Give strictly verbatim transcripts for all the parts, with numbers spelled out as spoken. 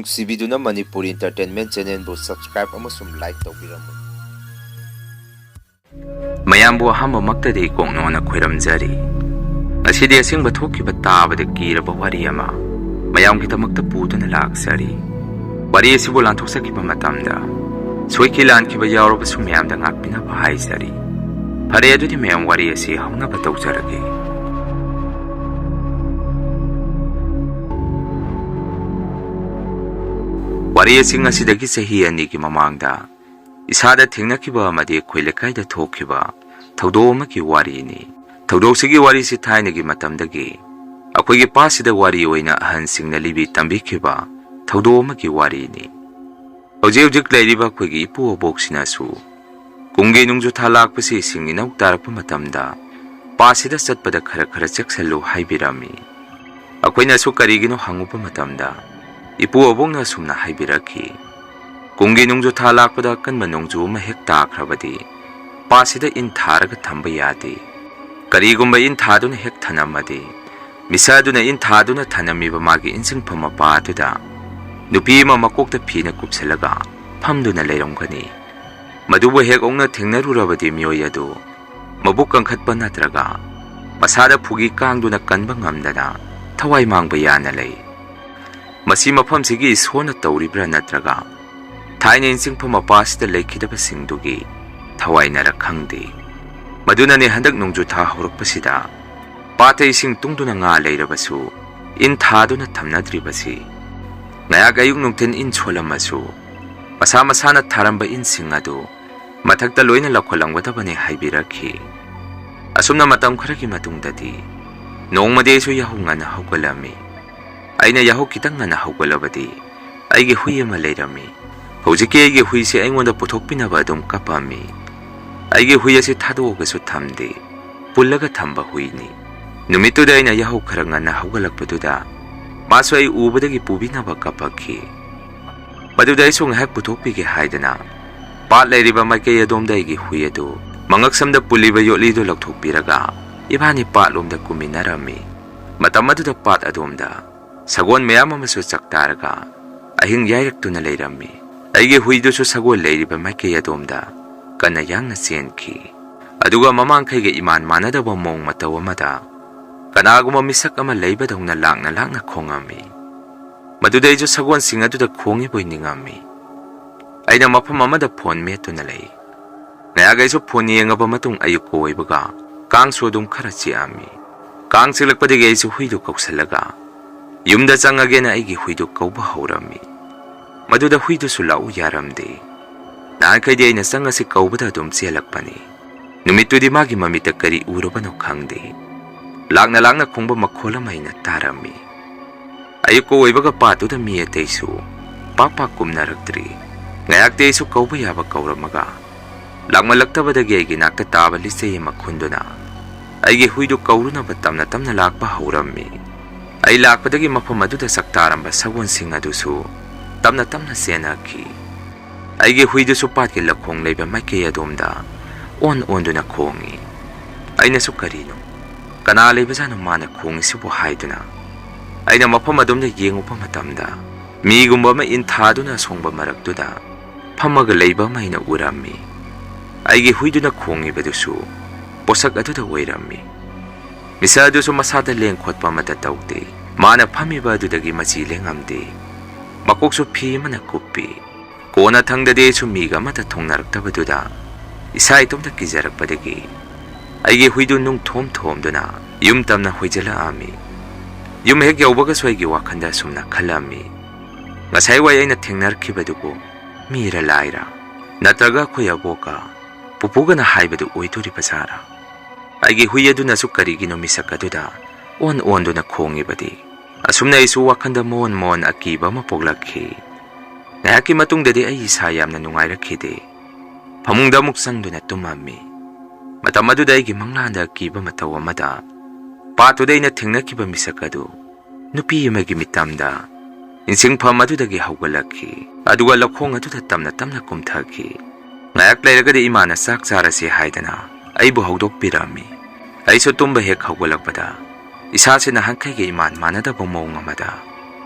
ꯅꯨꯡꯁꯤꯕꯤꯗꯨꯅ Manipuri Entertainment Channelꯕꯨ subscribe ꯑꯃꯁꯨꯡ like ꯇꯧꯕꯤꯔꯝꯃꯨ꯫ ꯃꯌꯥꯝꯕꯨ ꯑꯍꯥꯟꯕꯃꯛꯇꯗꯤ ꯀꯣꯛꯅꯣꯅ ꯈꯣꯏꯔꯝꯖꯔꯤ꯫ ꯉꯁꯤꯗꯤ ꯑꯁꯦꯡꯕ ꯊꯣꯛꯈꯤꯕ ꯇꯥꯕꯗ ꯀꯤꯔꯕ ꯋꯥꯔꯤ ꯑꯃ ꯃꯌꯥꯝꯒꯤꯗꯃꯛꯇ ꯄꯨꯗꯨꯅ ꯂꯥꯛꯆꯔꯤ꯫ ꯋꯥꯔꯤ ꯑꯁꯤꯕꯨ ꯂꯥꯟꯊꯣꯛꯆꯈꯤꯕ ꯃꯇꯝꯗ ꯁꯣꯏꯈꯤ ꯂꯥꯟꯈꯤꯕ ꯌꯥꯎꯔꯕꯁꯨ ꯃꯌꯥꯝꯗ ꯉꯥꯛꯄꯤꯅꯕ ꯍꯥꯏꯖꯔꯤ꯫ ꯐꯔꯦ, ꯑꯗꯨꯗꯤ ꯃꯌꯥꯝ ꯋꯥꯔꯤ ꯑꯁꯤ ꯍꯧꯅꯕ ꯇꯧꯖꯔꯒꯦ꯫ ꯋꯥꯔꯤ ꯑꯁꯤ ꯉꯁꯤꯗꯒꯤ ꯆꯍꯤ ꯑꯅꯤꯒꯤ ꯃꯃꯥꯡꯗ ꯏꯁꯥꯗ ꯊꯦꯡꯅꯈꯤꯕ ꯑꯃꯗꯤ ꯑꯩꯈꯣꯏ ꯂꯩꯀꯥꯏꯗ ꯊꯣꯛꯈꯤꯕ ꯊꯧꯗꯣꯛ ꯑꯃꯒꯤ ꯋꯥꯔꯤꯅꯤ꯫ ꯊꯧꯗꯣꯛꯁꯤꯒꯤ ꯋꯥꯔꯤꯁꯤ ꯊꯥꯏꯅꯒꯤ ꯃꯇꯝꯗꯒꯤ ꯑꯩꯈꯣꯏꯒꯤ ꯄꯥꯠꯁꯤꯗ ꯋꯥꯔꯤ ꯑꯣꯏꯅ ꯑꯍꯟꯁꯤꯡꯅ ꯂꯤꯕꯤ ꯇꯝꯕꯤꯈꯤꯕ ꯊꯧꯗꯣꯛ ꯑꯃꯒꯤ ꯋꯥꯔꯤꯅꯤ꯫ ꯍꯧꯖꯤꯛ ꯍꯧꯖꯤꯛ ꯂꯩꯔꯤꯕ ꯑꯩꯈꯣꯏꯒꯤ ꯏꯄꯨ ꯑꯕꯣꯛꯁꯤꯅꯁꯨ ꯀꯨꯝꯒꯤ ꯅꯣꯡꯖꯨ ꯊꯥ ꯂꯥꯛꯄꯁꯤ ꯏꯁꯤꯡ ꯏꯅꯧ ꯇꯥꯔꯛꯄ ꯃꯇꯝꯗ ꯄꯥꯠꯁꯤꯗ ꯆꯠꯄꯗ ꯈꯔ ꯈꯔ ꯆꯦꯛꯁꯤꯜꯂꯨ ꯍꯥꯏꯕꯤꯔꯝꯃꯤ꯫ ꯑꯩꯈꯣꯏꯅꯁꯨ ꯀꯔꯤꯒꯤꯅꯣ ꯍꯪꯉꯨꯕ ꯃꯇꯝꯗ ꯏꯄꯨ ꯑꯕꯣꯛꯅ ꯑꯁꯨꯝꯅ ꯍꯥꯏꯕꯤꯔꯛꯈꯤ, "ꯀꯨꯝꯒꯤ ꯅꯣꯡꯖꯨ ꯊꯥ ꯂꯥꯛꯄꯗ ꯑꯀꯟꯕ ꯅꯣꯡꯖꯨ ꯑꯃ ꯍꯦꯛ ꯇꯥꯈ꯭ꯔꯕꯗꯤ ꯄꯥꯠꯁꯤꯗ ꯏꯟ ꯊꯥꯔꯒ ꯊꯝꯕ ꯌꯥꯗꯦ꯫ ꯀꯔꯤꯒꯨꯝꯕ ꯏꯟ ꯊꯥꯗꯨꯅ ꯍꯦꯛ ꯊꯅꯝꯃꯗꯤ ꯃꯤꯁꯛ ꯑꯗꯨꯅ ꯏꯟ ꯊꯥꯗꯨꯅ ꯊꯅꯝꯃꯤꯕ ꯃꯥꯒꯤ ꯏꯟꯁꯤꯡꯐꯝ ꯃꯄꯥ ꯑꯗꯨꯗ ꯅꯨꯄꯤ ꯑꯃ ꯃꯀꯣꯛꯇ ꯐꯤꯅ ꯀꯨꯞꯁꯤꯜꯂꯒ ꯐꯝꯗꯨꯅ ꯂꯩꯔꯝꯒꯅꯤ꯫ ꯃꯗꯨꯕꯨ ꯍꯦꯛ ꯑꯣꯛꯅ ꯊꯦꯡꯅꯔꯨꯔꯕꯗꯤ ꯃꯤꯑꯣꯏ ꯑꯗꯨ ꯃꯕꯨꯛ ꯀꯟꯈꯠꯄ ꯅꯠꯇ꯭ꯔꯒ ꯃꯁꯥꯗ ꯐꯨꯒꯤ ꯀꯥꯡꯗꯨꯅ ꯀꯟꯕ ꯉꯝꯗꯅ ꯊꯋꯥꯏ ꯃꯥꯡꯕ ꯌꯥꯅ ꯂꯩ꯫ ꯃꯁꯤ ꯃꯐꯝꯁꯤꯒꯤ ꯏꯁꯣꯔꯅ ꯇꯧꯔꯤꯕ꯭ꯔꯥ ꯅꯠꯇ꯭ꯔꯒ ꯊꯥꯏꯅ ꯏꯟꯁꯤꯡꯐꯝ ꯃꯄꯥꯁꯤꯗ ꯂꯩꯈꯤꯗꯕꯁꯤꯡꯗꯨꯒꯤ ꯊꯋꯥꯏꯅꯔ ꯈꯪꯗꯦ꯫ ꯃꯗꯨꯅꯅꯦ ꯍꯟꯗꯛ ꯅꯣꯡꯖꯨ ꯊꯥ ꯍꯧꯔꯛꯄꯁꯤꯗ ꯄꯥꯠꯇ ꯏꯁꯤꯡ ꯇꯨꯡꯗꯨꯅ ꯉꯥ ꯂꯩꯔꯕꯁꯨ ꯏꯟ ꯊꯥꯗꯨꯅ ꯊꯝꯅꯗ꯭ꯔꯤꯕꯁꯤ꯫ ꯉꯥꯌꯥꯛ ꯑꯌꯨꯛ ꯅꯨꯡꯊꯤꯜ ꯏꯟ ꯁꯣꯜꯂꯝꯃꯁꯨ ꯃꯁꯥ ꯃꯁꯥꯅ ꯊꯥꯔꯝꯕ ꯏꯟꯁꯤꯡ ꯑꯗꯨ ꯃꯊꯛꯇ ꯂꯣꯏꯅ ꯂꯧꯈꯠꯂꯝꯒꯗꯕꯅꯤ ꯍꯥꯏꯕꯤꯔꯛꯈꯤ꯫ ꯑꯁꯨꯝꯅ ꯃꯇꯝ ꯈꯔꯒꯤ ꯃꯇꯨꯡꯗꯗꯤ ꯅꯣꯡꯃꯗꯤ ꯑꯩꯁꯨ ꯌꯥꯍꯧ ꯉꯟꯅ ꯍꯧꯒꯠꯂꯝꯃꯤ꯫ ꯑꯩꯅ ꯌꯥꯍꯧ ꯈꯤꯇꯪ ꯉꯟꯅ ꯍꯧꯒꯠꯂꯕꯗꯤ ꯑꯩꯒꯤ ꯍꯨꯏ ꯑꯃ ꯂꯩꯔꯝꯃꯤ꯫ ꯍꯧꯖꯤꯛꯀꯤ ꯑꯩꯒꯤ ꯍꯨꯏꯁꯦ ꯑꯩꯉꯣꯟꯗ ꯄꯨꯊꯣꯛꯄꯤꯅꯕ ꯑꯗꯨꯝ ꯀꯞꯄꯝꯃꯤ꯫ ꯑꯩꯒꯤ ꯍꯨꯏ ꯑꯁꯤ ꯊꯥꯗꯣꯛꯑꯒꯁꯨ ꯊꯝꯗꯦ, ꯄꯨꯜꯂꯒ ꯊꯝꯕ ꯍꯨꯏꯅꯤ꯫ ꯅꯨꯃꯤꯠꯇꯨꯗ ꯑꯩꯅ ꯌꯥꯍꯧ ꯈꯔ ꯉꯟꯅ ꯍꯧꯒꯠꯂꯛꯄꯗꯨꯗ ꯃꯥꯁꯨ ꯑꯩ ꯎꯕꯗꯒꯤ ꯄꯨꯕꯤꯅꯕ ꯀꯞꯄꯛꯈꯤ꯫ ꯃꯗꯨꯗ ꯑꯩꯁꯨ ꯉꯥꯏꯍꯥꯛ ꯄꯨꯊꯣꯛꯄꯤꯒꯦ ꯍꯥꯏꯗꯅ ꯄꯥꯠ ꯂꯩꯔꯤꯕ ꯃꯥꯏꯀꯩ ꯑꯗꯣꯝꯗ ꯑꯩꯒꯤ ꯍꯨꯏ ꯑꯗꯨ ꯃꯉꯛꯁꯝꯗ ꯄꯨꯜꯂꯤꯕ ꯌꯣꯠꯂꯤꯗꯨ ꯂꯧꯊꯣꯛꯄꯤꯔꯒ ꯏꯕꯥꯅꯤ ꯄꯥꯠꯂꯣꯝꯗ ꯀꯨꯝꯃꯤꯟꯅꯔꯝꯃꯤ꯫ ꯃꯇꯝ ꯑꯗꯨꯗ ꯄꯥꯠ ꯑꯗꯣꯝꯗ ꯁꯒꯣꯜ ꯃꯌꯥꯝ ꯑꯃꯁꯨ ꯆꯥꯛꯇꯥꯔꯒ ꯑꯍꯤꯡ ꯌꯥꯏꯔꯛꯇꯨꯅ ꯂꯩꯔꯝꯃꯤ꯫ ꯑꯩꯒꯤ ꯍꯨꯏꯗꯨꯁꯨ ꯁꯒꯣꯜ ꯂꯩꯔꯤꯕ ꯃꯥꯏꯀꯩ ꯑꯗꯣꯝꯗ ꯀꯟꯅ ꯌꯥꯡꯅ ꯆꯦꯟꯈꯤ꯫ ꯑꯗꯨꯒ ꯃꯃꯥꯡꯈꯩꯒ ꯏꯃꯥꯟ ꯃꯥꯟꯅꯗꯕ ꯃꯑꯣꯡ ꯃꯇꯧ ꯑꯃꯗ ꯀꯅꯥꯒꯨꯝꯕ ꯃꯤꯁꯛ ꯑꯃ ꯂꯩꯕꯗꯧꯅ ꯂꯥꯛꯅ ꯂꯥꯛꯅ ꯈꯣꯡꯉꯝꯃꯤ꯫ ꯃꯗꯨꯗ ꯑꯩꯁꯨ ꯁꯒꯣꯜꯁꯤꯡ ꯑꯗꯨꯗ ꯈꯣꯡꯉꯤꯕꯣꯏ ꯅꯤꯡꯉꯝꯃꯤ꯫ ꯑꯩꯅ ꯃꯐꯝ ꯑꯃꯗ ꯐꯣꯟ ꯃꯦꯠꯇꯨꯅ ꯂꯩ꯫ ꯉꯥꯏꯍꯥꯛ ꯑꯩꯁꯨ ꯐꯣꯟ ꯌꯦꯡꯉꯕ ꯃꯇꯨꯡ ꯑꯌꯨꯛ ꯑꯣꯏꯕꯒ ꯀꯥꯡꯁꯨ ꯑꯗꯨꯝ ꯈꯔ ꯆꯤꯛꯑꯝꯃꯤ꯫ ꯀꯥꯡ ꯆꯤꯛꯂꯛꯄꯗꯒꯤ ꯑꯩꯁꯨ ꯍꯨꯏꯗꯨ ꯀꯧꯁꯜꯂꯒ ꯌꯨꯝꯗ ꯆꯪꯉꯒꯦꯅ ꯑꯩꯒꯤ ꯍꯨꯏꯗꯨ ꯀꯧꯕ ꯍꯧꯔꯝꯃꯤ꯫ ꯃꯗꯨꯗ ꯍꯨꯏꯗꯨꯁꯨ ꯂꯥꯛꯎ ꯌꯥꯔꯝꯗꯦ꯫ ꯅꯍꯥꯟꯈꯩꯗꯤ ꯑꯩꯅ ꯆꯪꯉꯁꯤ ꯀꯧꯕꯗ ꯑꯗꯨꯝ ꯆꯦꯜꯂꯛꯄꯅꯤ꯫ ꯅꯨꯃꯤꯠꯇꯨꯗꯤ ꯃꯥꯒꯤ ꯃꯃꯤꯠꯇ ꯀꯔꯤ ꯎꯔꯕꯅꯣ ꯈꯪꯗꯦ꯫ ꯂꯥꯛꯅ ꯂꯥꯛꯅ ꯈꯣꯡꯕ ꯃꯈꯣꯜ ꯑꯃ ꯑꯩꯅ ꯇꯥꯔꯝꯃꯤ꯫ ꯑꯌꯨꯛꯀ ꯑꯣꯏꯕꯒ ꯄꯥꯠꯇꯨꯗ ꯃꯤ ꯑꯇꯩꯁꯨ ꯄꯥꯛ ꯄꯥꯛ ꯀꯨꯝꯅꯔꯛꯇ꯭ꯔꯤ꯫ ꯉꯥꯏꯍꯥꯛꯇꯤ ꯑꯩꯁꯨ ꯀꯧꯕ ꯌꯥꯕ ꯀꯧꯔꯝꯃꯒ ꯂꯥꯛꯃꯜꯂꯛꯇꯕꯗꯒꯤ ꯑꯩꯒꯤ ꯅꯥꯛꯇ ꯇꯥꯕ ꯂꯤꯆꯩ ꯑꯃ ꯈꯨꯟꯗꯨꯅ ꯑꯩꯒꯤ ꯍꯨꯏꯗꯨ ꯀꯧꯔꯨꯅꯕ ꯇꯞꯅ ꯇꯞꯅ ꯂꯥꯛꯄ ꯍꯧꯔꯝꯃꯤ꯫ ꯑꯩ ꯂꯥꯛꯄꯗꯒꯤ ꯃꯐꯝ ꯑꯗꯨꯗ ꯆꯥꯛꯇꯥꯔꯝꯕ ꯁꯒꯣꯜꯁꯤꯡ ꯑꯗꯨꯁꯨ ꯇꯞꯅ ꯇꯞꯅ ꯆꯦꯟꯅꯈꯤ꯫ ꯑꯩꯒꯤ ꯍꯨꯏꯗꯨꯁꯨ ꯄꯥꯠꯀꯤ ꯂꯧꯈꯣꯡ ꯂꯩꯕ ꯃꯥꯏꯀꯩ ꯑꯗꯣꯝꯗ ꯑꯣꯟ ꯑꯣꯟꯗꯨꯅ ꯈꯣꯡꯏ꯫ ꯑꯩꯅꯁꯨ ꯀꯔꯤꯅꯣ, ꯀꯅꯥ ꯂꯩꯕꯖꯥꯠꯅꯣ ꯃꯥꯅ ꯈꯣꯡꯉꯤꯁꯤꯕꯨ ꯍꯥꯏꯗꯨꯅ ꯑꯩꯅ ꯃꯐꯝ ꯑꯗꯣꯝꯗ ꯌꯦꯡꯉꯨꯕ ꯃꯇꯝꯗ ꯃꯤꯒꯨꯝꯕ ꯑꯃ ꯏꯟꯊꯥꯗꯨꯅ ꯑꯁꯣꯡꯕ ꯃꯔꯛꯇꯨꯗ ꯐꯝꯃꯒ ꯂꯩꯕ ꯑꯃ ꯑꯩꯅ ꯎꯔꯝꯃꯤ꯫ ꯑꯩꯒꯤ ꯍꯨꯏꯗꯨꯅ ꯈꯣꯡꯉꯤꯕꯗꯨꯁꯨ ꯄꯣꯠꯁꯛ ꯑꯗꯨꯗ ꯑꯣꯏꯔꯝꯃꯤ꯫ ꯃꯤꯁꯛ ꯑꯗꯨꯁꯨ ꯃꯁꯥꯗ ꯂꯦꯡ ꯈꯣꯠꯄ ꯑꯃꯠꯇ ꯇꯧꯗꯦ꯫ ꯃꯥꯅ ꯐꯝꯃꯤꯕ ꯑꯗꯨꯗꯒꯤ ꯃꯆꯤ ꯂꯦꯡꯉꯝꯗꯦ꯫ ꯃꯀꯣꯛꯁꯨ ꯐꯤ ꯑꯃꯅ ꯀꯨꯞꯄꯤ꯫ ꯀꯣꯟꯅ ꯊꯪꯗꯗꯤ ꯑꯩꯁꯨ ꯃꯤꯒ ꯑꯃꯠꯇ ꯊꯨꯡꯅꯔꯛꯇꯕꯗꯨꯗ ꯏꯁꯥ ꯏꯇꯣꯝꯇ ꯀꯤꯖꯔꯛꯄꯗꯒꯤ ꯑꯩꯒꯤ ꯍꯨꯏꯗꯨ ꯅꯨꯡ ꯊꯣꯝ ꯊꯣꯝꯗꯨꯅ ꯌꯨꯝ ꯇꯝꯅ ꯍꯣꯏꯖꯤꯜꯂꯛꯑꯝꯃꯤ꯫ ꯌꯨꯝ ꯍꯦꯛ ꯌꯧꯕꯒꯁꯨ ꯑꯩꯒꯤ ꯋꯥꯈꯜꯗ ꯑꯁꯨꯝꯅ ꯈꯜꯂꯝꯃꯤ, ꯉꯁꯥꯏ ꯋꯥꯏ ꯑꯩꯅ ꯊꯦꯡꯅꯔꯛꯈꯤꯕꯗꯨꯕꯨ ꯃꯤꯔ ꯂꯥꯏꯔ, ꯅꯠꯇ꯭ꯔꯒ ꯑꯩꯈꯣꯏ ꯑꯕꯣꯛꯀ ꯄꯨꯄꯨꯒꯅ ꯍꯥꯏꯕꯗꯨ ꯑꯣꯏꯗꯣꯔꯤꯕ ꯖꯥꯠꯔ? ꯑꯩꯒꯤ ꯍꯨꯏ ꯑꯗꯨꯅꯁꯨ ꯀꯔꯤꯒꯤꯅꯣ ꯃꯤꯁꯛ ꯑꯗꯨꯗ ꯑꯣꯟ ꯑꯣꯟꯗꯨꯅ ꯈꯣꯡꯉꯤꯕꯗꯤ? ꯑꯁꯨꯝꯅ ꯑꯩꯁꯨ ꯋꯥꯈꯜꯗ ꯃꯣꯟ ꯃꯣꯟ ꯑꯀꯤꯕ ꯑꯃ ꯄꯣꯛꯂꯛꯈꯤ꯫ ꯉꯥꯏꯍꯥꯛꯀꯤ ꯃꯇꯨꯡꯗꯗꯤ ꯑꯩ ꯏꯁꯥ ꯌꯥꯝꯅ ꯅꯨꯡꯉꯥꯏꯔꯛꯈꯤꯗꯦ꯫ ꯐꯃꯨꯡꯗ ꯑꯃꯨꯛ ꯆꯪꯗꯨꯅ ꯇꯨꯝꯃꯝꯃꯤ꯫ ꯃꯇꯝ ꯑꯗꯨꯗ ꯑꯩꯒꯤ ꯃꯪꯂꯥꯟꯗ ꯑꯀꯤꯕ ꯃꯇꯧ ꯑꯃꯗ ꯄꯥꯠꯇꯨꯗ ꯑꯩꯅ ꯊꯦꯡꯅꯈꯤꯕ ꯃꯤꯁꯛ ꯑꯗꯨ ꯅꯨꯄꯤ ꯑꯃꯒꯤ ꯃꯤꯇꯝꯗ ꯏꯟꯁꯤꯡꯐꯝ ꯑꯗꯨꯗꯒꯤ ꯍꯧꯒꯠꯂꯛꯈꯤ, ꯑꯗꯨꯒ ꯂꯧꯈꯣꯡ ꯑꯗꯨꯗ ꯇꯞꯅ ꯇꯞꯅ ꯀꯨꯝꯊꯈꯤ꯫ ꯉꯥꯏꯍꯥꯛ ꯂꯩꯔꯒꯗꯤ ꯏꯃꯥꯅ ꯆꯥꯛ ꯆꯥꯔꯁꯤ ꯍꯥꯏꯗꯅ ꯑꯩꯕꯨ ꯍꯧꯗꯣꯛꯄꯤꯔꯝꯃꯤ꯫ ꯑꯩꯁꯨ ꯇꯨꯝꯕ ꯍꯦꯛ ꯍꯧꯒꯠꯂꯛꯄꯗ ꯏꯁꯥꯁꯤ ꯅꯍꯥꯟꯈꯩꯒ ꯏꯃꯥꯟ ꯃꯥꯟꯅꯗꯕ ꯃꯑꯣꯡ ꯑꯃꯗ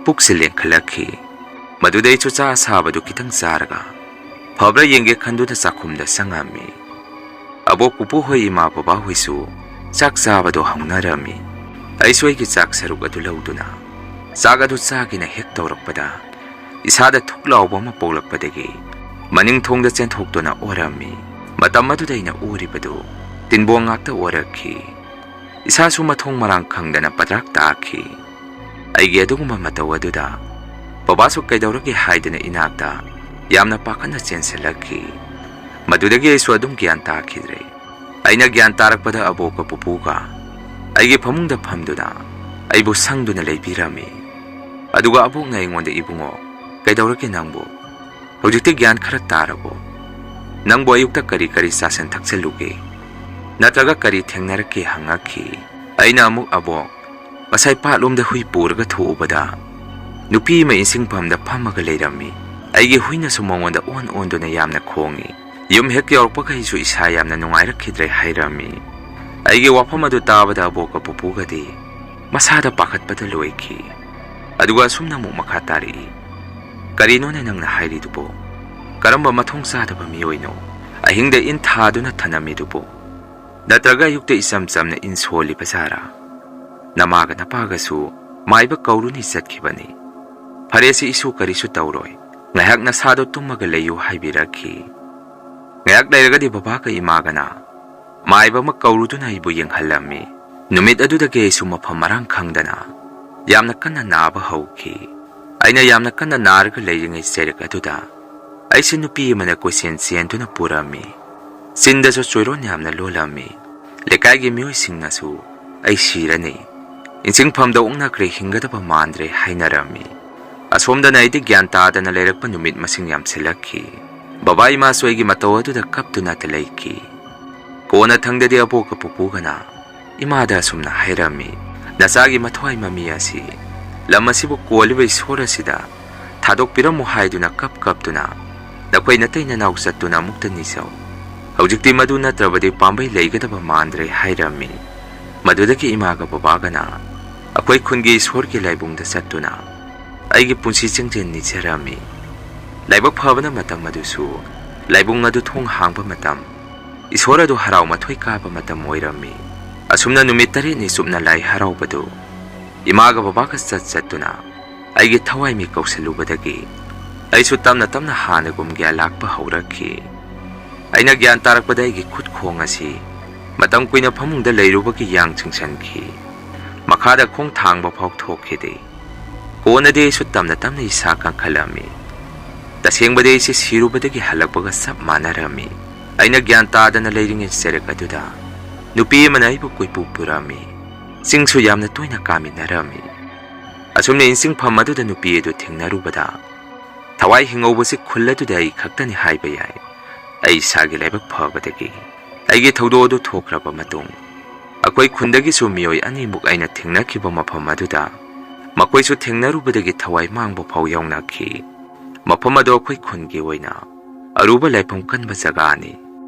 ꯄꯨꯛꯁꯤ ꯂꯦꯡꯈꯠꯂꯛꯈꯤ꯫ ꯃꯗꯨꯗꯩ ꯆꯨꯆꯥ ꯑꯁꯥꯕꯗꯨ ꯈꯤꯇꯪ ꯆꯥꯔꯒ ꯐꯕ꯭ꯔꯥ ꯌꯦꯡꯒꯦ ꯈꯟꯗꯨꯅ ꯆꯥꯛꯈꯨꯝꯗ ꯆꯪꯉꯝꯃꯤ꯫ ꯑꯕꯣꯛ ꯄꯨꯄꯨ ꯍꯣꯏ, ꯏꯃꯥ ꯕꯕꯥ ꯍꯣꯏꯁꯨ ꯆꯥꯛ ꯆꯥꯕꯗꯣ ꯍꯧꯅꯔꯝꯃꯤ꯫ ꯑꯩꯁꯨ ꯑꯩꯒꯤ ꯆꯥꯛ ꯁꯔꯨꯛ ꯑꯗꯨ ꯂꯧꯗꯨꯅ ꯆꯥꯛ ꯑꯗꯨ ꯆꯥꯒꯦꯅ ꯍꯦꯛ ꯇꯧꯔꯛꯄꯗ, ꯏꯁꯥꯗ ꯊꯨꯛ ꯂꯥꯎꯕ ꯑꯃ ꯄꯣꯛꯂꯛꯄꯗꯒꯤ ꯃꯅꯤꯡ ꯊꯣꯡꯗ ꯆꯦꯟꯊꯣꯛꯇꯨꯅ ꯑꯣꯔꯝꯃꯤ꯫ ꯃꯇꯝ ꯑꯗꯨꯗ ꯑꯩꯅ ꯎꯔꯤꯕꯗꯨ ꯇꯤꯟꯕꯣꯡ ꯉꯥꯛꯇ ꯑꯣꯔꯛꯈꯤ꯫ ꯏꯁꯥꯁꯨ ꯃꯊꯣꯡ ꯃꯔꯥꯡ ꯈꯪꯗꯅ ꯄꯗ꯭ꯔꯥꯛ ꯇꯥꯈꯤ꯫ ꯑꯩꯒꯤ ꯑꯗꯨꯒꯨꯝꯕ ꯃꯇꯧ ꯑꯗꯨꯗ ꯕꯕꯥꯁꯨ ꯀꯩꯗꯧꯔꯒꯦ ꯍꯥꯏꯗꯨꯅ ꯏꯅꯥꯛꯇ ꯌꯥꯝꯅ ꯄꯥꯈꯠꯅ ꯆꯦꯟꯁꯤꯜꯂꯛꯈꯤ꯫ ꯃꯗꯨꯗꯒꯤ ꯑꯩꯁꯨ ꯑꯗꯨꯝ ꯒ꯭ꯌꯥꯟ ꯇꯥꯈꯤꯗ꯭ꯔꯦ꯫ ꯑꯩꯅ ꯒ꯭ꯌꯥꯟ ꯇꯥꯔꯛꯄꯗ ꯑꯕꯣꯛꯀ ꯄꯨꯄꯨꯒ ꯑꯩꯒꯤ ꯐꯃꯨꯡꯗ ꯐꯝꯗꯨꯅ ꯑꯩꯕꯨ ꯁꯪꯗꯨꯅ ꯂꯩꯕꯤꯔꯝꯃꯤ꯫ ꯑꯗꯨꯒ ꯑꯕꯣꯛꯅ ꯑꯩꯉꯣꯟꯗ, "ꯏꯕꯨꯡꯉꯣ, ꯀꯩꯗꯧꯔꯒꯦ ꯅꯪꯕꯨ? ꯍꯧꯖꯤꯛꯇꯤ ꯒ꯭ꯌꯥꯟ ꯈꯔ ꯇꯥꯔꯕꯣ? ꯅꯪꯕꯨ ꯑꯌꯨꯛꯇ ꯀꯔꯤ ꯀꯔꯤ ꯆꯥꯁꯤꯟ ꯊꯛꯆꯜꯂꯨꯒꯦ? ꯅꯠꯇ꯭ꯔꯒ ꯀꯔꯤ ꯊꯦꯡꯅꯔꯛꯀꯦ?" ꯍꯪꯉꯛꯈꯤ꯫ ꯑꯩꯅ ꯑꯃꯨꯛ, "ꯑꯕꯣꯛ, ꯉꯁꯥꯏ ꯄꯥꯠꯂꯣꯝꯗ ꯍꯨꯏ ꯄꯨꯔꯒ ꯊꯣꯛꯎꯕꯗ ꯅꯨꯄꯤ ꯑꯃ ꯏꯁꯤꯡꯐꯝꯗ ꯐꯝꯃꯒ ꯂꯩꯔꯝꯃꯤ꯫ ꯑꯩꯒꯤ ꯍꯨꯏꯅꯁꯨ ꯃꯉꯣꯟꯗ ꯑꯣꯟ ꯑꯣꯟꯗꯨꯅ ꯌꯥꯝꯅ ꯈꯣꯡꯉꯤ꯫ ꯌꯨꯝ ꯍꯦꯛ ꯌꯧꯔꯛꯄꯒ ꯑꯩꯁꯨ ꯏꯁꯥ ꯌꯥꯝꯅ ꯅꯨꯡꯉꯥꯏꯔꯛꯈꯤꯗ꯭ꯔꯦ" ꯍꯥꯏꯔꯝꯃꯤ꯫ ꯑꯩꯒꯤ ꯋꯥꯐꯝ ꯑꯗꯨ ꯇꯥꯕꯗ ꯑꯕꯣꯛꯀ ꯄꯨꯄꯨꯒꯗꯤ ꯃꯁꯥꯗ ꯄꯥꯈꯠꯄꯗ ꯂꯣꯏꯈꯤ꯫ ꯑꯗꯨꯒ ꯑꯁꯨꯝꯅ ꯑꯃꯨꯛ ꯃꯈꯥ ꯇꯥꯔꯛꯏ, "ꯀꯔꯤꯅꯣꯅꯦ ꯅꯪꯅ ꯍꯥꯏꯔꯤꯗꯨꯕꯣ? ꯀꯔꯝꯕ ꯃꯊꯣꯡ ꯆꯥꯗꯕ ꯃꯤꯑꯣꯏꯅꯣ ꯑꯍꯤꯡꯗ ꯏꯟ ꯊꯥꯗꯨꯅ ꯊꯅꯝꯃꯤꯗꯨꯕꯣ? ꯅꯠꯇ꯭ꯔꯒ ꯑꯌꯨꯛꯇ ꯏꯆꯝ ꯆꯝꯅ ꯏꯟ ꯁꯣꯜꯂꯤꯕ ꯖꯥꯔꯥ? ꯅꯃꯥꯒ ꯅꯄꯥꯒꯁꯨ ꯃꯥꯏꯕ ꯀꯧꯔꯨꯅꯤ ꯆꯠꯈꯤꯕꯅꯤ꯫ ꯐꯔꯦꯁꯦ, ꯏꯁꯨ ꯀꯔꯤꯁꯨ ꯇꯧꯔꯣꯏ꯫ ꯉꯥꯏꯍꯥꯛ ꯅꯁꯥꯗꯣ ꯇꯨꯝꯃꯒ ꯂꯩꯌꯨ" ꯍꯥꯏꯕꯤꯔꯛꯈꯤ꯫ ꯉꯥꯏꯍꯥꯛ ꯂꯩꯔꯒꯗꯤ ꯕꯕꯥꯒ ꯏꯃꯥꯒꯅ ꯃꯥꯏꯕ ꯑꯃ ꯀꯧꯔꯨꯗꯨꯅ ꯑꯩꯕꯨ ꯌꯦꯡꯍꯜꯂꯝꯃꯤ꯫ ꯅꯨꯃꯤꯠ ꯑꯗꯨꯗꯒꯤ ꯑꯩꯁꯨ ꯃꯐꯝ ꯃꯔꯥꯡ ꯈꯪꯗꯅ ꯌꯥꯝꯅ ꯀꯟꯅ ꯅꯥꯕ ꯍꯧꯈꯤ꯫ ꯑꯩꯅ ꯌꯥꯝꯅ ꯀꯟꯅ ꯅꯥꯔꯒ ꯂꯩꯔꯤꯉꯩ ꯆꯩꯔꯛ ꯑꯗꯨꯗ ꯑꯩꯁꯦ ꯅꯨꯄꯤ ꯑꯃꯅ ꯀꯣꯏꯆꯦꯟ ꯆꯦꯟꯗꯨꯅ ꯄꯨꯔꯝꯃꯤ꯫ ꯆꯤꯟꯗꯁꯨ ꯆꯣꯏꯔꯣꯟ ꯌꯥꯝꯅ ꯂꯣꯜꯂꯝꯃꯤ꯫ ꯂꯩꯀꯥꯏꯒꯤ ꯃꯤꯑꯣꯏꯁꯤꯡꯅꯁꯨ ꯑꯩ ꯁꯤꯔꯅꯤ, ꯏꯟꯁꯤꯡꯐꯝꯗ ꯑꯣꯛꯅꯈ꯭ꯔꯦ, ꯍꯤꯡꯒꯗꯕ ꯃꯥꯟꯗ꯭ꯔꯦ ꯍꯥꯏꯅꯔꯝꯃꯤ꯫ ꯑꯁꯣꯝꯗꯅ ꯑꯩꯗꯤ ꯒ꯭ꯌꯥꯟ ꯇꯥꯗꯅ ꯂꯩꯔꯛꯄ ꯅꯨꯃꯤꯠ ꯃꯁꯤꯡ ꯌꯥꯝꯁꯤꯜꯂꯛꯈꯤ꯫ ꯕꯕꯥ ꯏꯃꯥꯁꯨ ꯑꯩꯒꯤ ꯃꯇꯧ ꯑꯗꯨꯗ ꯀꯞꯇꯨꯅꯇ ꯂꯩꯈꯤ꯫ ꯀꯣꯟꯅꯊꯪꯗꯗꯤ ꯑꯕꯣꯛꯀ ꯄꯨꯄꯨꯒꯅ ꯏꯃꯥꯗ ꯑꯁꯨꯝꯅ ꯍꯥꯏꯔꯝꯃꯤ, "ꯅꯆꯥꯒꯤ ꯃꯊ꯭ꯋꯥꯏ ꯃꯃꯤ ꯑꯁꯤ ꯂꯝ ꯑꯁꯤꯕꯨ ꯀꯣꯜꯂꯤꯕ ꯏꯁꯣꯔ ꯑꯁꯤꯗ ꯊꯥꯗꯣꯛꯄꯤꯔꯝꯃꯨ ꯍꯥꯏꯗꯨꯅ ꯀꯞ ꯀꯞꯇꯨꯅ ꯅꯈꯣꯏ ꯅꯇꯩ ꯅꯅꯥꯎ ꯆꯠꯇꯨꯅ ꯑꯃꯨꯛꯇ ꯅꯤꯖꯧ꯫ ꯍꯧꯖꯤꯛꯇꯤ ꯃꯗꯨ ꯅꯠꯇ꯭ꯔꯕꯗꯤ ꯄꯥꯝꯕꯩ ꯂꯩꯒꯗꯕ ꯃꯥꯟꯗ꯭ꯔꯦ" ꯍꯥꯏꯔꯝꯃꯤ꯫ ꯃꯗꯨꯗꯒꯤ ꯏꯃꯥꯒ ꯕꯕꯥꯒꯅ ꯑꯩꯈꯣꯏ ꯈꯨꯟꯒꯤ ꯏꯁꯣꯔꯒꯤ ꯂꯥꯏꯕꯨꯡꯗ ꯆꯠꯇꯨꯅ ꯑꯩꯒꯤ ꯄꯨꯟꯁꯤ ꯆꯤꯡꯖꯦꯜ ꯅꯤꯖꯔꯝꯃꯤ꯫ ꯂꯥꯏꯕꯛ ꯐꯕꯅ ꯃꯇꯝ ꯑꯗꯨꯁꯨ ꯂꯥꯏꯕꯨꯡ ꯑꯗꯨ ꯊꯣꯡ ꯍꯥꯡꯕ ꯃꯇꯝ, ꯏꯁꯣꯔ ꯑꯗꯨ ꯍꯔꯥꯎ ꯃꯊꯣꯏ ꯀꯥꯕ ꯃꯇꯝ ꯑꯣꯏꯔꯝꯃꯤ꯫ ꯑꯁꯨꯝꯅ ꯅꯨꯃꯤꯠ ꯇꯔꯦꯠꯅꯤ ꯆꯨꯞꯅ ꯂꯥꯏ ꯍꯔꯥꯎꯕꯗꯨ ꯏꯃꯥꯒ ꯕꯕꯥꯒ ꯆꯠ ꯆꯠꯇꯨꯅ ꯑꯩꯒꯤ ꯊꯋꯥꯏ ꯃꯤꯠ ꯀꯧꯁꯜꯂꯨꯕꯗꯒꯤ ꯑꯩꯁꯨ ꯇꯞꯅ ꯇꯞꯅ ꯍꯥꯟꯅꯒꯨꯝ ꯒ꯭ꯌꯥꯟ ꯂꯥꯛꯄ ꯍꯧꯔꯛꯈꯤ꯫ ꯑꯩꯅ ꯒ꯭ꯌꯥꯟ ꯇꯥꯔꯛꯄꯗ ꯑꯩꯒꯤ ꯈꯨꯠ ꯈꯣꯡ ꯑꯁꯤ ꯃꯇꯝ ꯀꯨꯏꯅ ꯐꯃꯨꯡꯗ ꯂꯩꯔꯨꯕꯒꯤ ꯌꯥꯡ ꯆꯤꯡꯁꯟꯈꯤ꯫ ꯃꯈꯥꯗ ꯈꯣꯡ ꯊꯥꯡꯕ ꯐꯥꯎ ꯊꯣꯛꯈꯤꯗꯦ꯫ ꯀꯣꯟꯅꯗꯤ ꯑꯩꯁꯨ ꯇꯞꯅ ꯇꯞꯅ ꯏꯁꯥ ꯀꯟꯈꯠꯂꯝꯃꯤ꯫ ꯇꯁꯦꯡꯕꯗꯤ ꯑꯩꯁꯦ ꯁꯤꯔꯨꯕꯗꯒꯤ ꯍꯜꯂꯛꯄꯒ ꯆꯞ ꯃꯥꯟꯅꯔꯝꯃꯤ꯫ ꯑꯩꯅ ꯒ꯭ꯌꯥꯟ ꯇꯥꯗꯅ ꯂꯩꯔꯤꯉꯩ ꯆꯩꯔꯛ ꯑꯗꯨꯗ ꯅꯨꯄꯤ ꯑꯃꯅ ꯑꯩꯕꯨ ꯀꯣꯏꯄꯨ ꯄꯨꯔꯝꯃꯤ꯫ ꯆꯤꯡꯁꯨ ꯌꯥꯝꯅ ꯇꯣꯏꯅ ꯀꯥꯃꯤꯟꯅꯔꯝꯃꯤ꯫ ꯑꯁꯨꯝꯅ ꯏꯟꯁꯤꯡꯐꯝ ꯑꯗꯨꯗ ꯅꯨꯄꯤ ꯑꯗꯨ ꯊꯦꯡꯅꯔꯨꯕꯗ ꯊꯋꯥꯏ ꯍꯤꯡꯍꯧꯕꯁꯤ ꯈꯨꯜ ꯑꯗꯨꯗ ꯑꯩ ꯈꯛꯇꯅꯤ ꯍꯥꯏꯕ ꯌꯥꯏ꯫ ꯑꯩ ꯏꯁꯥꯒꯤ ꯂꯥꯏꯕꯛ ꯐꯕꯗꯒꯤ ꯑꯩꯒꯤ ꯊꯧꯗꯣꯛ ꯑꯗꯨ ꯊꯣꯛꯈ꯭ꯔꯕ ꯃꯇꯨꯡ ꯑꯩꯈꯣꯏ ꯈꯨꯟꯗꯒꯤꯁꯨ ꯃꯤꯑꯣꯏ ꯑꯅꯤꯃꯨꯛ ꯑꯩꯅ ꯊꯦꯡꯅꯈꯤꯕ ꯃꯐꯝ ꯑꯗꯨꯗ ꯃꯈꯣꯏꯁꯨ ꯊꯦꯡꯅꯔꯨꯕꯗꯒꯤ ꯊꯋꯥꯏ ꯃꯥꯡꯕ ꯐꯥꯎ ꯌꯥꯎꯅꯈꯤ꯫ ꯃꯐꯝ ꯑꯗꯨ ꯑꯩꯈꯣꯏ ꯈꯨꯟꯒꯤ ꯑꯣꯏꯅ ꯑꯔꯨꯕ ꯂꯥꯏꯐꯝ ꯀꯟꯕ ꯖꯒꯥꯅꯤ꯫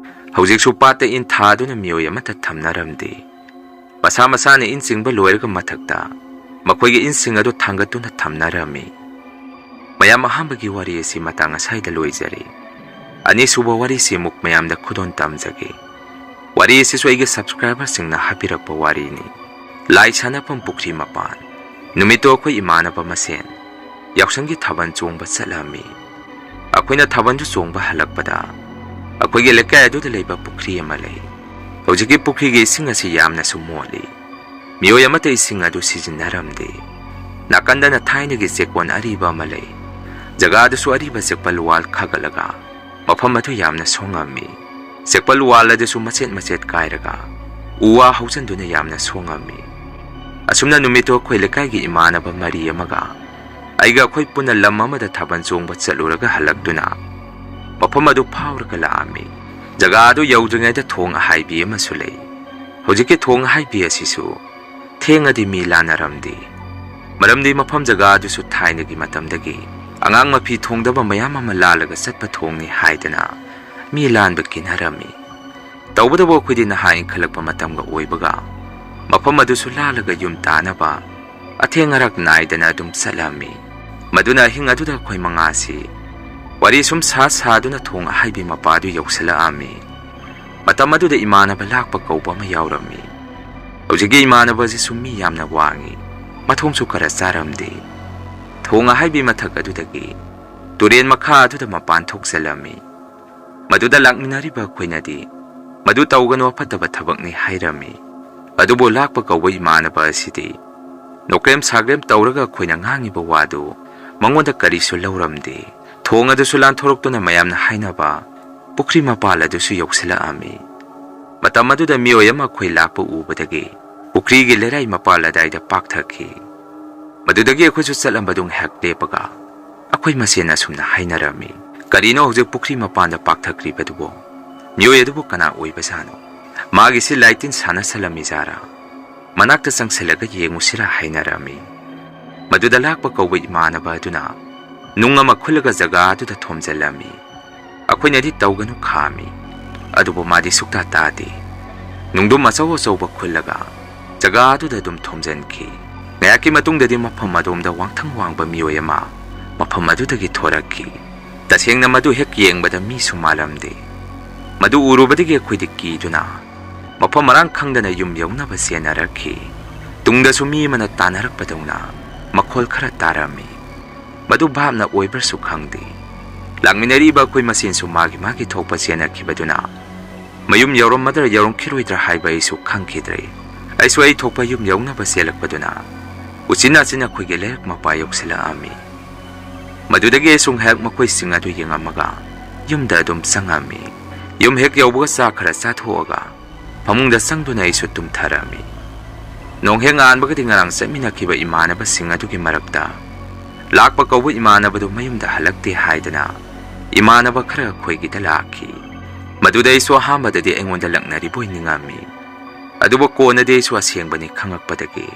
ꯍꯧꯖꯤꯛꯁꯨ ꯄꯥꯠꯇ ꯏꯟ ꯊꯥꯗꯨꯅ ꯃꯤꯑꯣꯏ ꯑꯃꯠꯇ ꯊꯝꯅꯔꯝꯗꯦ꯫ ꯃꯁꯥ ꯃꯁꯥꯅ ꯏꯟ ꯆꯤꯡꯕ ꯂꯣꯏꯔꯒ ꯃꯊꯛꯇ ꯃꯈꯣꯏꯒꯤ ꯏꯟꯁꯤꯡ ꯑꯗꯨ ꯊꯥꯡꯒꯠꯇꯨꯅ ꯊꯝꯅꯔꯝꯃꯤ꯫ ꯃꯌꯥꯝ, ꯑꯍꯥꯟꯕꯒꯤ ꯋꯥꯔꯤ ꯑꯁꯤ ꯃꯇꯥꯡ ꯑꯁꯥꯏꯗ ꯂꯣꯏꯖꯔꯦ꯫ ꯑꯅꯤꯁꯨꯕ ꯋꯥꯔꯤꯁꯤ ꯑꯃꯨꯛ ꯃꯌꯥꯝꯗ ꯈꯨꯗꯣꯜ ꯇꯝꯖꯒꯦ꯫ ꯋꯥꯔꯤ ꯑꯁꯤꯁꯨ ꯑꯩꯒꯤ subscriberꯁꯤꯡꯅ ꯍꯥꯏꯕꯤꯔꯛꯄ ꯋꯥꯔꯤꯅꯤ꯫ ꯂꯥꯏ ꯁꯥꯟꯅꯐꯝ ꯄꯨꯈ꯭ꯔꯤ ꯃꯄꯥꯟ꯫ ꯅꯨꯃꯤꯠꯇꯣ ꯑꯩꯈꯣꯏ ꯏꯃꯥꯟꯅꯕ ꯃꯁꯦꯟ ꯌꯥꯎꯁꯪꯒꯤ ꯊꯥꯕꯜ ꯆꯣꯡꯕ ꯆꯠꯂꯝꯃꯤ꯫ ꯑꯩꯈꯣꯏꯅ ꯊꯥꯕꯜꯗꯨ ꯆꯣꯡꯕ ꯍꯜꯂꯛꯄꯗ ꯑꯩꯈꯣꯏꯒꯤ ꯂꯩꯀꯥꯏ ꯑꯗꯨꯗ ꯂꯩꯕ ꯄꯨꯈ꯭ꯔꯤ ꯑꯃ ꯂꯩ꯫ ꯍꯧꯖꯤꯛꯀꯤ ꯄꯨꯈ꯭ꯔꯤꯒꯤ ꯏꯁꯤꯡ ꯑꯁꯤ ꯌꯥꯝꯅꯁꯨ ꯃꯣꯠꯂꯤ꯫ ꯃꯤꯑꯣꯏ ꯑꯃꯠꯇ ꯏꯁꯤꯡ ꯑꯗꯨ ꯁꯤꯖꯤꯟꯅꯔꯝꯗꯦ꯫ ꯅꯥꯀꯟꯗꯅ ꯊꯥꯏꯅꯒꯤ ꯆꯦꯛꯀꯣꯟ ꯑꯔꯤꯕ ꯑꯃ ꯂꯩ꯫ ꯖꯒꯥ ꯑꯗꯨꯁꯨ ꯑꯔꯤꯕ ꯆꯦꯛꯄꯜ ꯋꯥꯜ ꯈꯥꯒꯠꯂꯒ ꯃꯐꯝ ꯑꯗꯨ ꯌꯥꯝꯅ ꯁꯣꯡꯉꯝꯃꯤ꯫ ꯆꯦꯛꯄꯜ ꯋꯥꯜ ꯑꯗꯨꯁꯨ ꯃꯆꯦꯠ ꯃꯆꯦꯠ ꯀꯥꯏꯔꯒ ꯎ ꯋꯥ ꯍꯧꯖꯤꯟꯗꯨꯅ ꯌꯥꯝꯅ ꯁꯣꯡꯉꯝꯃꯤ꯫ ꯑꯁꯨꯝꯅ ꯅꯨꯃꯤꯠꯇꯨ ꯑꯩꯈꯣꯏ ꯂꯩꯀꯥꯏꯒꯤ ꯏꯃꯥꯟꯅꯕ ꯃꯔꯤ ꯑꯃꯒ ꯑꯩꯒ ꯑꯩꯈꯣꯏ ꯄꯨꯟꯅ ꯂꯝ ꯑꯃꯗ ꯊꯥꯕꯜ ꯆꯣꯡꯕ ꯆꯠꯂꯨꯔꯒ ꯍꯜꯂꯛꯇꯨꯅ ꯃꯐꯝ ꯑꯗꯨ ꯐꯥꯎꯔꯒ ꯂꯥꯛꯑꯝꯃꯤ꯫ ꯖꯒꯥ ꯑꯗꯨ ꯌꯧꯗ꯭ꯔꯤꯉꯩꯗ ꯊꯣꯡ ꯑꯍꯥꯏꯕꯤ ꯑꯃꯁꯨ ꯂꯩ꯫ ꯍꯧꯖꯤꯛꯀꯤ ꯊꯣꯡ ꯑꯍꯥꯏꯕꯤ ꯑꯁꯤꯁꯨ ꯊꯦꯡꯉꯗꯤ ꯃꯤ ꯂꯥꯟꯅꯔꯝꯗꯦ꯫ ꯃꯔꯝꯗꯤ ꯃꯐꯝ ꯖꯒꯥ ꯑꯗꯨꯁꯨ ꯊꯥꯏꯅꯒꯤ ꯃꯇꯝꯗꯒꯤ ꯑꯉꯥꯡ ꯃꯐꯤ ꯊꯣꯡꯗꯕ ꯃꯌꯥꯝ ꯑꯃ ꯂꯥꯜꯂꯒ ꯆꯠꯄ ꯊꯣꯡꯅꯤ ꯍꯥꯏꯗꯅ ꯃꯤ ꯂꯥꯟꯕ ꯀꯤꯅꯔꯝꯃꯤ꯫ ꯇꯧꯕꯇꯕꯨ ꯑꯩꯈꯣꯏꯗꯤ ꯅꯍꯥ ꯏꯟꯈꯠꯂꯛꯄ ꯃꯇꯝꯒ ꯑꯣꯏꯕꯒ ꯃꯐꯝ ꯑꯗꯨꯁꯨ ꯂꯥꯜꯂꯒ ꯌꯨꯝ ꯇꯥꯅꯕ ꯑꯊꯦꯡ ꯑꯔꯥꯛ ꯅꯥꯏꯗꯅ ꯑꯗꯨꯝ ꯆꯠꯂꯝꯃꯤ꯫ ꯃꯗꯨꯅ ꯑꯍꯤꯡ ꯑꯗꯨꯗ ꯑꯩꯈꯣꯏ ꯃꯉꯥꯁꯤ ꯋꯥꯔꯤ ꯁꯨꯝ ꯁꯥ ꯁꯥꯗꯨꯅ ꯊꯣꯡ ꯑꯍꯥꯏꯕꯤ ꯃꯄꯥ ꯑꯗꯨ ꯌꯧꯁꯤꯜꯂꯛꯑꯝꯃꯤ꯫ ꯃꯇꯝ ꯑꯗꯨꯗ ꯏꯃꯥꯟꯅꯕ ꯂꯥꯛꯄ ꯀꯧꯕ ꯑꯃ ꯌꯥꯎꯔꯝꯃꯤ꯫ ꯍꯧꯖꯤꯛꯀꯤ ꯏꯃꯥꯟꯅꯕ ꯑꯁꯤꯁꯨ ꯃꯤ ꯌꯥꯝꯅ ꯋꯥꯡꯉꯤ, ꯃꯊꯣꯡꯁꯨ ꯈꯔ ꯆꯥꯔꯝꯗꯦ꯫ ꯊꯣꯡ ꯑꯍꯥꯏꯕꯤ ꯃꯊꯛ ꯑꯗꯨꯗꯒꯤ ꯇꯨꯔꯦꯟ ꯃꯈꯥ ꯑꯗꯨꯗ ꯃꯄꯥꯟ ꯊꯣꯛꯆꯜꯂꯝꯃꯤ꯫ ꯃꯗꯨꯗ ꯂꯥꯛꯃꯤꯟꯅꯔꯤꯕ ꯑꯩꯈꯣꯏꯅꯗꯤ ꯃꯗꯨ ꯇꯧꯒꯅꯨ, ꯑꯐꯠꯇꯕ ꯊꯕꯛꯅꯤ ꯍꯥꯏꯔꯝꯃꯤ꯫ ꯑꯗꯨꯕꯨ ꯂꯥꯛꯄ ꯀꯧꯕ ꯏꯃꯥꯟꯅꯕ ꯑꯁꯤꯗꯤ ꯅꯣꯛꯀ꯭ꯔꯦꯝ ꯁꯥꯒ꯭ꯔꯦꯝ ꯇꯧꯔꯒ ꯑꯩꯈꯣꯏꯅ ꯉꯥꯡꯉꯤꯕ ꯋꯥꯗꯨ ꯃꯉꯣꯟꯗ ꯀꯔꯤꯁꯨ ꯂꯧꯔꯝꯗꯦ꯫ ꯊꯣꯡ ꯑꯗꯨꯁꯨ ꯂꯥꯟꯊꯣꯔꯛꯇꯨꯅ ꯃꯌꯥꯝꯅ ꯍꯥꯏꯅꯕ ꯄꯨꯈ꯭ꯔꯤ ꯃꯄꯥꯜ ꯑꯗꯨꯁꯨ ꯌꯧꯁꯤꯜꯂꯛꯑꯝꯃꯤ꯫ ꯃꯇꯝ ꯑꯗꯨꯗ ꯃꯤꯑꯣꯏ ꯑꯃ ꯑꯩꯈꯣꯏ ꯂꯥꯛꯄ ꯎꯕꯗꯒꯤ ꯄꯨꯈ꯭ꯔꯤꯒꯤ ꯂꯩꯔꯥꯏ ꯃꯄꯥꯜ ꯑꯗꯥꯏꯗ ꯄꯥꯛꯊꯈꯤ꯫ ꯃꯗꯨꯗꯒꯤ ꯑꯩꯈꯣꯏꯁꯨ ꯆꯠꯂꯝꯕꯗꯨ ꯉꯥꯏꯍꯥꯛ ꯂꯦꯞꯄꯒ ꯑꯩꯈꯣꯏ ꯃꯁꯦꯟ ꯑꯁꯨꯝꯅ ꯍꯥꯏꯅꯔꯝꯃꯤ, "ꯀꯔꯤꯅꯣ ꯍꯧꯖꯤꯛ ꯄꯨꯈ꯭ꯔꯤ ꯃꯄꯥꯟꯗ ꯄꯥꯛꯊꯈ꯭ꯔꯤꯕꯗꯨꯕꯣ? ꯃꯤꯑꯣꯏ ꯑꯗꯨꯕꯨ ꯀꯅꯥ ꯑꯣꯏꯕꯖꯥꯠꯅꯣ? ꯃꯥꯒꯤꯁꯤ ꯂꯥꯏꯇꯤꯟ ꯁꯥꯟꯅꯁꯜꯂꯝꯃꯤꯖꯥꯔꯥ? ꯃꯅꯥꯛꯇ ꯆꯪꯁꯤꯜꯂꯒ ꯌꯦꯡꯉꯨꯁꯤꯔꯥ?" ꯍꯥꯏꯅꯔꯝꯃꯤ꯫ ꯃꯗꯨꯗ ꯂꯥꯛꯄ ꯀꯧꯕ ꯏꯃꯥꯟꯅꯕ ꯑꯗꯨꯅ ꯅꯨꯡ ꯑꯃ ꯈꯨꯜꯂꯒ ꯖꯒꯥ ꯑꯗꯨꯗ ꯊꯣꯝꯖꯤꯜꯂꯝꯃꯤ꯫ ꯑꯩꯈꯣꯏꯅꯗꯤ ꯇꯧꯒꯅꯨ ꯈꯥꯝꯃꯤ, ꯑꯗꯨꯕꯨ ꯃꯥꯗꯤ ꯁꯨꯛꯇꯥ ꯇꯥꯗꯦ꯫ ꯅꯨꯡꯗꯨꯝ ꯑꯆꯧ ꯑꯆꯧꯕ ꯈꯨꯜꯂꯒ ꯖꯒꯥ ꯑꯗꯨꯗ ꯑꯗꯨꯝ ꯊꯣꯝꯖꯤꯟꯈꯤ꯫ ꯉꯥꯏꯍꯥꯛꯀꯤ ꯃꯇꯨꯡꯗꯗꯤ ꯃꯐꯝ ꯑꯗꯣꯝꯗ ꯋꯥꯡꯊꯪ ꯋꯥꯡꯕ ꯃꯤꯑꯣꯏ ꯑꯃ ꯃꯐꯝ ꯑꯗꯨꯗꯒꯤ ꯊꯣꯔꯛꯈꯤ꯫ ꯇꯁꯦꯡꯅ ꯃꯗꯨ ꯍꯦꯛ ꯌꯦꯡꯕꯗ ꯃꯤꯁꯨ ꯃꯥꯜꯂꯝꯗꯦ꯫ ꯃꯗꯨ ꯎꯔꯨꯕꯗꯒꯤ ꯑꯩꯈꯣꯏꯗꯤ ꯀꯤꯗꯨꯅ ꯃꯐꯝ ꯃꯔꯥꯡ ꯈꯪꯗꯅ ꯌꯨꯝ ꯌꯧꯅꯕ ꯆꯦꯟꯅꯔꯛꯈꯤ꯫ ꯇꯨꯡꯗꯁꯨ ꯃꯤ ꯑꯃꯅ ꯇꯥꯟꯅꯔꯛꯄꯗꯧꯅ ꯃꯈꯣꯜ ꯈꯔ ꯇꯥꯔꯝꯃꯤ꯫ ꯃꯗꯨ ꯚꯥꯞꯅ ꯑꯣꯏꯕ꯭ꯔꯁꯨ ꯈꯪꯗꯦ꯫ ꯂꯥꯛꯃꯤꯟꯅꯔꯤꯕ ꯑꯩꯈꯣꯏ ꯃꯁꯦꯟꯁꯨ ꯃꯥꯒꯤ ꯃꯥꯒꯤ ꯊꯣꯛꯄ ꯆꯦꯟꯅꯈꯤꯕꯗꯨꯅ ꯃꯌꯨꯝ ꯌꯧꯔꯝꯃꯗ꯭ꯔꯥ ꯌꯧꯔꯝꯈꯤꯔꯣꯏꯗ꯭ꯔꯥ ꯍꯥꯏꯕ ꯑꯩꯁꯨ ꯈꯪꯈꯤꯗ꯭ꯔꯦ꯫ ꯑꯩꯁꯨ ꯑꯩ ꯊꯣꯛꯄ ꯌꯨꯝ ꯌꯧꯅꯕ ꯆꯦꯜꯂꯛꯄꯗꯨꯅ ꯎꯆꯤꯟ ꯅꯥꯆꯤꯟ ꯑꯩꯈꯣꯏꯒꯤ ꯂꯩꯔꯛ ꯃꯄꯥ ꯌꯧꯁꯤꯜꯂꯛꯑꯝꯃꯤ꯫ ꯃꯗꯨꯗꯒꯤ ꯑꯩꯁꯨ ꯉꯥꯏꯍꯥꯛ ꯃꯈꯣꯏꯁꯤꯡ ꯑꯗꯨ ꯌꯦꯡꯉꯝꯃꯒ ꯌꯨꯝꯗ ꯑꯗꯨꯝ ꯆꯪꯉꯝꯃꯤ꯫ ꯌꯨꯝ ꯍꯦꯛ ꯌꯧꯕꯒ ꯆꯥ ꯈꯔ ꯆꯥꯊꯣꯛꯑꯒ ꯐꯃꯨꯡꯗ ꯆꯪꯗꯨꯅ ꯑꯩꯁꯨ ꯇꯨꯝꯊꯔꯝꯃꯤ꯫ ꯅꯣꯡ ꯍꯦꯛ ꯉꯥꯟꯕꯒꯗꯤ ꯉꯔꯥꯡ ꯆꯠꯃꯤꯟꯅꯈꯤꯕ ꯏꯃꯥꯟꯅꯕꯁꯤꯡ ꯑꯗꯨꯒꯤ ꯃꯔꯛꯇ ꯂꯥꯛꯄ ꯀꯧꯕ ꯏꯃꯥꯟꯅꯕꯗꯨ ꯃꯌꯨꯝꯗ ꯍꯜꯂꯛꯇꯦ ꯍꯥꯏꯗꯅ ꯏꯃꯥꯟꯅꯕ ꯈꯔ ꯑꯩꯈꯣꯏꯒꯤꯗ ꯂꯥꯛꯈꯤ꯫ ꯃꯗꯨꯗ ꯑꯩꯁꯨ ꯑꯍꯥꯟꯕꯗꯗꯤ ꯑꯩꯉꯣꯟꯗ ꯂꯛꯅꯔꯤꯕꯣꯏ ꯅꯤꯡꯉꯝꯃꯤ꯫ ꯑꯗꯨꯕꯨ ꯀꯣꯟꯅꯗꯤ ꯑꯩꯁꯨ ꯑꯁꯦꯡꯕꯅꯤ ꯈꯪꯉꯛꯄꯗꯒꯤ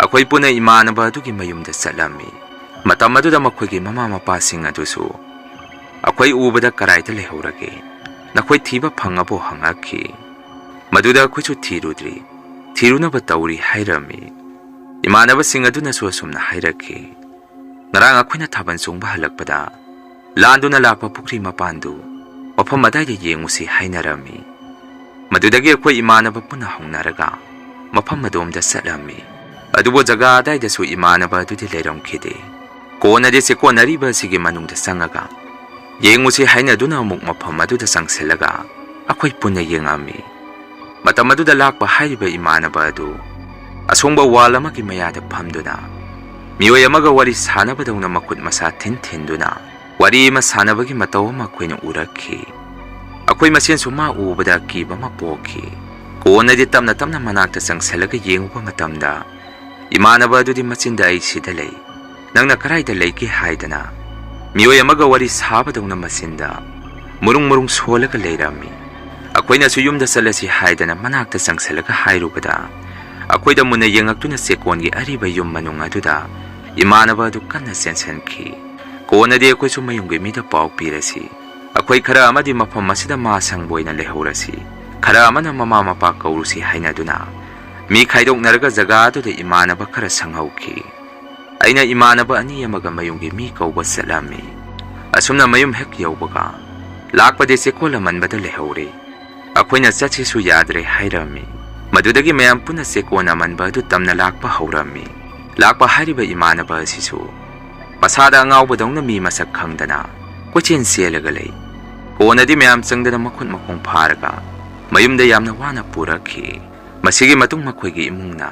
ꯑꯩꯈꯣꯏ ꯄꯨꯟꯅ ꯏꯃꯥꯟꯅꯕ ꯑꯗꯨꯒꯤ ꯃꯌꯨꯝꯗ ꯆꯠꯂꯝꯃꯤ꯫ ꯃꯇꯝ ꯑꯗꯨꯗ ꯃꯈꯣꯏꯒꯤ ꯃꯃꯥ ꯃꯄꯥꯁꯤꯡ ꯑꯗꯨꯁꯨ ꯑꯩꯈꯣꯏ ꯎꯕꯗ "ꯀꯔꯥꯏꯗ ꯂꯩꯍꯧꯔꯒꯦ? ꯅꯈꯣꯏ ꯊꯤꯕ ꯐꯪꯉꯕꯣ?" ꯍꯪꯉꯛꯈꯤ꯫ ꯃꯗꯨꯗ ꯑꯩꯈꯣꯏꯁꯨ "ꯊꯤꯔꯨꯗ꯭ꯔꯤ, ꯊꯤꯔꯨꯅꯕ ꯇꯧꯔꯤ" ꯍꯥꯏꯔꯝꯃꯤ꯫ ꯏꯃꯥꯟꯅꯕꯁꯤꯡ ꯑꯗꯨꯅꯁꯨ ꯑꯁꯨꯝꯅ ꯍꯥꯏꯔꯛꯈꯤ, ꯉꯔꯥꯡ ꯑꯩꯈꯣꯏꯅ ꯊꯥꯕꯜ ꯆꯣꯡꯕ ꯍꯜꯂꯛꯄꯗ ꯂꯥꯟꯗꯨꯅ ꯂꯥꯛꯄ ꯄꯨꯈ꯭ꯔꯤ ꯃꯄꯥꯟꯗꯨ ꯃꯐꯝ ꯑꯗꯥꯏꯗ ꯌꯦꯡꯉꯨꯁꯤ ꯍꯥꯏꯅꯔꯝꯃꯤ꯫ ꯃꯗꯨꯗꯒꯤ ꯑꯩꯈꯣꯏ ꯏꯃꯥꯟꯅꯕ ꯄꯨꯟꯅ ꯍꯧꯅꯔꯒ ꯃꯐꯝ ꯑꯗꯣꯝꯗ ꯆꯠꯂꯝꯃꯤ꯫ ꯑꯗꯨꯕꯨ ꯖꯒꯥ ꯑꯗꯥꯏꯗꯁꯨ ꯏꯃꯥꯟꯅꯕ ꯑꯗꯨꯗꯤ ꯂꯩꯔꯝꯈꯤꯗꯦ꯫ ꯀꯣꯟꯅꯗꯤ ꯆꯦꯛꯀꯣꯟ ꯑꯔꯤꯕ ꯑꯁꯤꯒꯤ ꯃꯅꯨꯡꯗ ꯆꯪꯉꯒ ꯌꯦꯡꯉꯨꯁꯤ ꯍꯥꯏꯅꯗꯨꯅ ꯑꯃꯨꯛ ꯃꯐꯝ ꯑꯗꯨꯗ ꯆꯪꯁꯤꯜꯂꯒ ꯑꯩꯈꯣꯏ ꯄꯨꯟꯅ ꯌꯦꯡꯉꯝꯃꯤ꯫ ꯃꯇꯝ ꯑꯗꯨꯗ ꯂꯥꯛꯄ ꯍꯥꯏꯔꯤꯕ ꯏꯃꯥꯟꯅꯕ ꯑꯗꯨ ꯑꯁꯣꯡꯕ ꯋꯥꯜ ꯑꯃꯒꯤ ꯃꯌꯥꯗ ꯐꯝꯗꯨꯅ ꯃꯤꯑꯣꯏ ꯑꯃꯒ ꯋꯥꯔꯤ ꯁꯥꯟꯅꯕꯗꯧꯅ ꯃꯈꯨꯠ ꯃꯁꯥ ꯊꯤꯟ ꯊꯤꯟꯗꯨꯅ ꯋꯥꯔꯤ ꯑꯃ ꯁꯥꯟꯅꯕꯒꯤ ꯃꯇꯧ ꯑꯃ ꯑꯩꯈꯣꯏꯅ ꯎꯔꯛꯈꯤ꯫ ꯑꯩꯈꯣꯏ ꯃꯁꯦꯟꯁꯨ ꯃꯥ ꯎꯕꯗ ꯑꯀꯤꯕ ꯑꯃ ꯄꯣꯛꯈꯤ꯫ ꯀꯣꯟꯅꯗꯤ ꯇꯞꯅ ꯇꯞꯅ ꯃꯅꯥꯛꯇ ꯆꯪꯁꯤꯜꯂꯒ ꯌꯦꯡꯉꯨꯕ ꯃꯇꯝꯗ ꯏꯃꯥꯟꯅꯕ ꯑꯗꯨꯗꯤ ꯃꯆꯤꯟꯗ "ꯑꯩ ꯁꯤꯗ ꯂꯩ, ꯅꯪꯅ ꯀꯗꯥꯏꯗ ꯂꯩꯒꯦ?" ꯍꯥꯏꯗꯅ ꯃꯤꯑꯣꯏ ꯑꯃꯒ ꯋꯥꯔꯤ ꯁꯥꯕꯗꯧꯅ ꯃꯆꯤꯟꯗ ꯃꯔꯨꯡ ꯃꯔꯨꯡ ꯁꯣꯜꯂꯒ ꯂꯩꯔꯝꯃꯤ꯫ ꯑꯩꯈꯣꯏꯅꯁꯨ ꯌꯨꯝꯗ ꯆꯠꯂꯁꯤ ꯍꯥꯏꯗꯅ ꯃꯅꯥꯛꯇ ꯆꯪꯁꯤꯜꯂꯒ ꯍꯥꯏꯔꯨꯕꯗ ꯑꯩꯈꯣꯏꯗ ꯃꯨꯟꯅ ꯌꯦꯡꯉꯛꯇꯨꯅ ꯆꯦꯛꯀꯣꯟꯒꯤ ꯑꯔꯤꯕ ꯌꯨꯝ ꯃꯅꯨꯡ ꯑꯗꯨꯗ ꯏꯃꯥꯟꯅꯕ ꯑꯗꯨ ꯀꯟꯅ ꯆꯦꯟꯁꯤꯟꯈꯤ꯫ ꯀꯣꯟꯅꯗꯤ ꯑꯩꯈꯣꯏꯁꯨ ꯃꯌꯨꯝꯒꯤ ꯃꯤꯗ ꯄꯥꯎ ꯄꯤꯔꯁꯤ, ꯑꯩꯈꯣꯏ ꯈꯔ ꯑꯃꯗꯤ ꯃꯐꯝ ꯑꯁꯤꯗ ꯃꯥ ꯁꯪꯕ ꯑꯣꯏꯅ ꯂꯩꯍꯧꯔꯁꯤ, ꯈꯔ ꯑꯃꯅ ꯃꯃꯥ ꯃꯄꯥ ꯀꯧꯔꯨꯁꯤ ꯍꯥꯏꯅꯗꯨꯅ ꯃꯤ ꯈꯥꯏꯗꯣꯛꯅꯔꯒ ꯖꯒꯥ ꯑꯗꯨꯗ ꯏꯃꯥꯟꯅꯕ ꯈꯔ ꯁꯪꯍꯧꯈꯤ꯫ ꯑꯩꯅ ꯏꯃꯥꯟꯅꯕ ꯑꯅꯤ ꯑꯃꯒ ꯃꯌꯨꯝꯒꯤ ꯃꯤ ꯀꯧꯕ ꯆꯠꯂꯝꯃꯤ꯫ ꯑꯁꯨꯝꯅ ꯃꯌꯨꯝ ꯍꯦꯛ ꯌꯧꯕꯒ ꯂꯥꯛꯄꯗꯤ ꯆꯦꯛꯀꯣꯜ ꯑꯃꯟꯕꯗ ꯂꯩꯍꯧꯔꯦ꯫ ꯑꯩꯈꯣꯏꯅ ꯆꯠꯁꯤꯁꯨ ꯌꯥꯗ꯭ꯔꯦ ꯍꯥꯏꯔꯝꯃꯤ꯫ ꯃꯗꯨꯗꯒꯤ ꯃꯌꯥꯝ ꯄꯨꯟꯅ ꯆꯦꯛꯀꯣꯟ ꯑꯃꯟꯕ ꯑꯗꯨ ꯇꯝꯅ ꯂꯥꯛꯄ ꯍꯧꯔꯝꯃꯤ꯫ ꯂꯥꯛꯄ ꯍꯥꯏꯔꯤꯕ ꯏꯃꯥꯟꯅꯕ ꯑꯁꯤꯁꯨ ꯃꯁꯥꯗ ꯑꯉꯥꯎꯕꯗꯧꯅ ꯃꯤ ꯃꯁꯛ ꯈꯪꯗꯅ ꯀꯣꯏꯆꯦꯟ ꯆꯦꯜꯂꯒ ꯂꯩ꯫ ꯀꯣꯟꯅꯗꯤ ꯃꯌꯥꯝ ꯆꯪꯗꯅ ꯃꯈꯨꯠ ꯃꯈꯣꯡ ꯐꯥꯔꯒ ꯃꯌꯨꯝꯗ ꯌꯥꯝꯅ ꯋꯥꯅ ꯄꯨꯔꯛꯈꯤ꯫ ꯃꯁꯤꯒꯤ ꯃꯇꯨꯡ ꯃꯈꯣꯏꯒꯤ ꯏꯃꯨꯡꯅ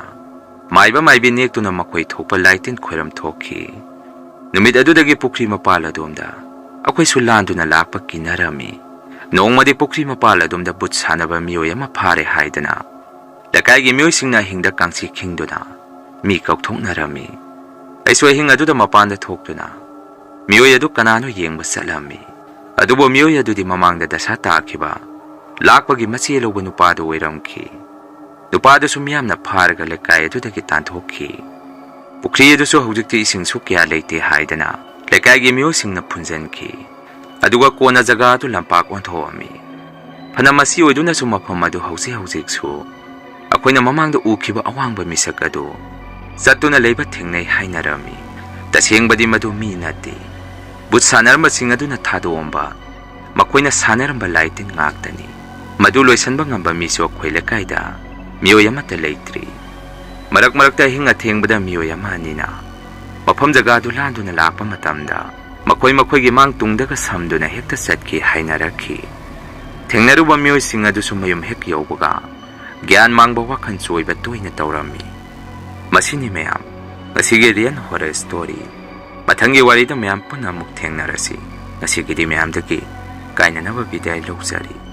ꯃꯥꯏꯕ ꯃꯥꯏꯕꯤ ꯅꯦꯛꯇꯨꯅ ꯃꯈꯣꯏ ꯊꯣꯛꯄ ꯂꯥꯏꯇꯤꯟ ꯈꯣꯏꯔꯝ ꯊꯣꯛꯈꯤ꯫ ꯅꯨꯃꯤꯠ ꯑꯗꯨꯗꯒꯤ ꯄꯨꯈ꯭ꯔꯤ ꯃꯄꯥꯜ ꯑꯗꯣꯝꯗ ꯑꯩꯈꯣꯏꯁꯨ ꯂꯥꯟꯗꯨꯅ ꯂꯥꯛꯄ ꯀꯤꯅꯔꯝꯃꯤ꯫ ꯅꯣꯡꯃꯗꯤ ꯄꯨꯈ꯭ꯔꯤ ꯃꯄꯥꯜ ꯑꯗꯣꯝꯗ ꯕꯨꯠ ꯁꯥꯟꯅꯕ ꯃꯤꯑꯣꯏ ꯑꯃ ꯐꯥꯔꯦ ꯍꯥꯏꯗꯅ ꯂꯩꯀꯥꯏꯒꯤ ꯃꯤꯑꯣꯏꯁꯤꯡꯅ ꯑꯍꯤꯡꯗ ꯀꯥꯡꯆꯤ ꯈꯤꯡꯗꯨꯅ ꯃꯤ ꯀꯧꯊꯣꯛꯅꯔꯝꯃꯤ꯫ ꯑꯩꯁꯨ ꯑꯍꯤꯡ ꯑꯗꯨꯗ ꯃꯄꯥꯟꯗ ꯊꯣꯛꯇꯨꯅ ꯃꯤꯑꯣꯏ ꯑꯗꯨ ꯀꯅꯥꯅꯣ ꯌꯦꯡꯕ ꯆꯠꯂꯝꯃꯤ꯫ ꯑꯗꯨꯕꯨ ꯃꯤꯑꯣꯏ ꯑꯗꯨꯗꯤ ꯃꯃꯥꯡꯗ ꯗꯁꯥ ꯇꯥꯈꯤꯕ ꯂꯥꯛꯄꯒꯤ ꯃꯆꯦ ꯂꯧꯕ ꯅꯨꯄꯥꯗꯨ ꯑꯣꯏꯔꯝꯈꯤ꯫ ꯅꯨꯄꯥꯗꯨꯁꯨ ꯃꯤꯌꯥꯝꯅ ꯐꯥꯔꯒ ꯂꯩꯀꯥꯏ ꯑꯗꯨꯗꯒꯤ ꯇꯥꯟꯊꯣꯛꯈꯤ꯫ ꯄꯨꯈ꯭ꯔꯤ ꯑꯗꯨꯁꯨ ꯍꯧꯖꯤꯛꯇꯤ ꯏꯁꯤꯡꯁꯨ ꯀꯌꯥ ꯂꯩꯇꯦ ꯍꯥꯏꯗꯅ ꯂꯩꯀꯥꯏꯒꯤ ꯃꯤꯑꯣꯏꯁꯤꯡꯅ ꯐꯨꯟꯖꯟꯈꯤ꯫ ꯑꯗꯨꯒ ꯀꯣꯟꯅ ꯖꯒꯥ ꯑꯗꯨ ꯂꯝꯄꯥꯛ ꯑꯣꯟꯊꯣꯛꯑꯝꯃꯤ꯫ ꯐꯅ ꯃꯁꯤ ꯑꯣꯏꯗꯨꯅꯁꯨ ꯃꯐꯝ ꯑꯗꯨ ꯍꯧꯖꯤꯛ ꯍꯧꯖꯤꯛꯁꯨ ꯑꯩꯈꯣꯏꯅ ꯃꯃꯥꯡꯗ ꯎꯈꯤꯕ ꯑꯋꯥꯡꯕ ꯃꯤꯁꯛ ꯑꯗꯨ ꯆꯠꯇꯨꯅ ꯂꯩꯕ ꯊꯦꯡꯅꯩ ꯍꯥꯏꯅꯔꯝꯃꯤ꯫ ꯑꯁꯦꯡꯕꯗꯤ ꯃꯗꯨ ꯃꯤ ꯅꯠꯇꯦ꯫ ꯚꯨꯠ ꯁꯥꯟꯅꯔꯝꯕꯁꯤꯡ ꯑꯗꯨꯅ ꯊꯥꯗꯣꯛꯑꯝꯕ ꯃꯈꯣꯏꯅ ꯁꯥꯟꯅꯔꯝꯕ ꯂꯥꯏꯇꯤꯟ ꯉꯥꯛꯇꯅꯤ꯫ ꯃꯗꯨ ꯂꯣꯏꯁꯤꯟꯕ ꯉꯝꯕ ꯃꯤꯁꯨ ꯑꯩꯈꯣꯏ ꯂꯩꯀꯥꯏꯗ ꯃꯤꯑꯣꯏ ꯑꯃꯠꯇ ꯂꯩꯇ꯭ꯔꯤ꯫ ꯃꯔꯛ ꯃꯔꯛꯇ ꯑꯍꯤꯡ ꯑꯊꯦꯡꯕꯗ ꯃꯤꯑꯣꯏ ꯑꯃ ꯑꯅꯤꯅ ꯃꯐꯝ ꯖꯒꯥꯗꯨ ꯂꯥꯟꯗꯨꯅ ꯂꯥꯛꯄ ꯃꯇꯝꯗ ꯃꯈꯣꯏ ꯃꯈꯣꯏꯒꯤ ꯃꯥꯡ ꯇꯨꯡꯗꯒ ꯁꯝꯗꯨꯅ ꯍꯦꯛꯇ ꯆꯠꯈꯤ ꯍꯥꯏꯅꯔꯛꯈꯤ꯫ ꯊꯦꯡꯅꯔꯨꯕ ꯃꯤꯑꯣꯏꯁꯤꯡ ꯑꯗꯨꯁꯨ ꯃꯌꯨꯝ ꯍꯦꯛ ꯌꯧꯕꯒ ꯒ꯭ꯌꯥꯟ ꯃꯥꯡꯕ ꯋꯥꯈꯜ ꯆꯣꯏꯕ ꯇꯣꯏꯅ ꯇꯧꯔꯝꯃꯤ꯫ ꯃꯁꯤꯅꯤ ꯃꯌꯥꯝ, ꯉꯁꯤꯒꯤ Real Horror Story꯫ ꯃꯊꯪꯒꯤ ꯋꯥꯔꯤꯗ ꯃꯌꯥꯝ ꯄꯨꯟꯅ ꯑꯃꯨꯛ ꯊꯦꯡꯅꯔꯁꯤ꯫ ꯉꯁꯤꯒꯤꯗꯤ ꯃꯌꯥꯝꯗꯒꯤ ꯀꯥꯏꯅꯅꯕ ꯕꯤꯗꯥꯏ ꯂꯧꯖꯔꯤ꯫